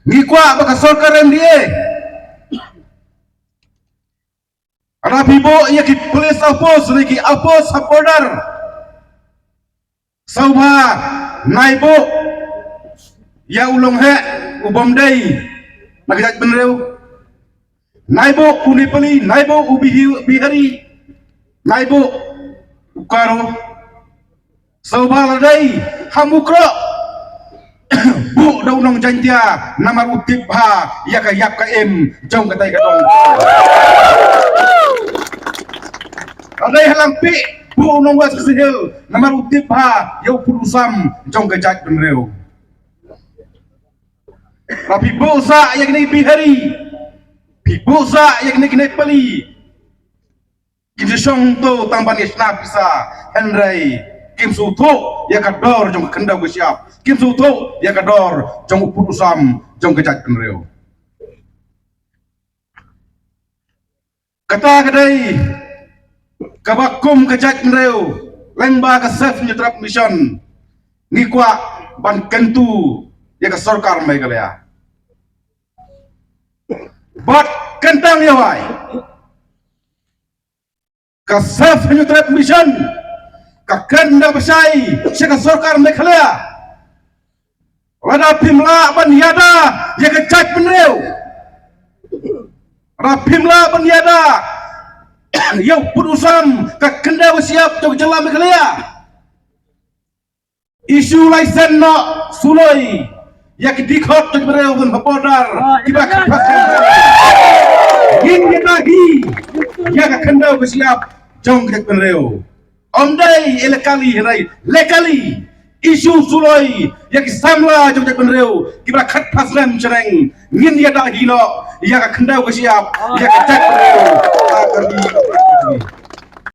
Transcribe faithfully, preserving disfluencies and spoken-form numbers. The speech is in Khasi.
Ngi kwah ba ka sorkar M D A, lada phi buh ïa ki police outpost ne ki outpost ha border, sngewbha nai buh ïa u longheh u bym dei na ka jaitbynriew. Nai buh u Nepali, nai buh u Bihi-, Bihari, nai buh u Garo. Sngewbha lada dei ha Mukroh, buh da u nong Jaiñtia namar u tip bha ïa ka ïap ka im jong katei ka dong. Lada dei ha Langpih, buh u nong West Khasi Hills namar u tip bha ïa u pud u sam jong ka jaitbynriew. Lada phi buh sah ïa kine ki Bihari, phi buh sah ïa kine ki Nepali, kim shong to tang ban ïa shna pisa, hynrei kim sngewthuh ïa ka dor jong ka khyndew ka shyiap, kim sngewthuh ïa ka dor jong u pud u sam jong ka jaitbynriew. Kata ka dei kaba kum ka jaitbynriew lyngba ka Save Hynñiewtrep Mission ngi kwah ban kyntu ïa ka sorkar Meghalaya. Bad kyntang ïa wai, ka Save Hynñiewtrep Mission ka kren da bashai sha ka sorkar Meghalaya. Lada phim lah ban ïada ïa ka jaitbynriew, lada phim lah ban ïada ïa u pud u sam ka khyndew ka shyiap jong ka jylla Meghalaya, issue license noh suloi ïa ki dkhot jong ki briew ban ha border kiba khatphas. Ngin ïada hi ïa ka khyndew ka shyiap jong ka jaitbynriew. Ym dei illegally hynrei legally. Issue suloi ïa ki samla jong ka jaitbynriew kiba khatphas lem shaneng. Ngin ïada hi noh ïa ka khyndew ka shyiap ïa ka jaitbynriew.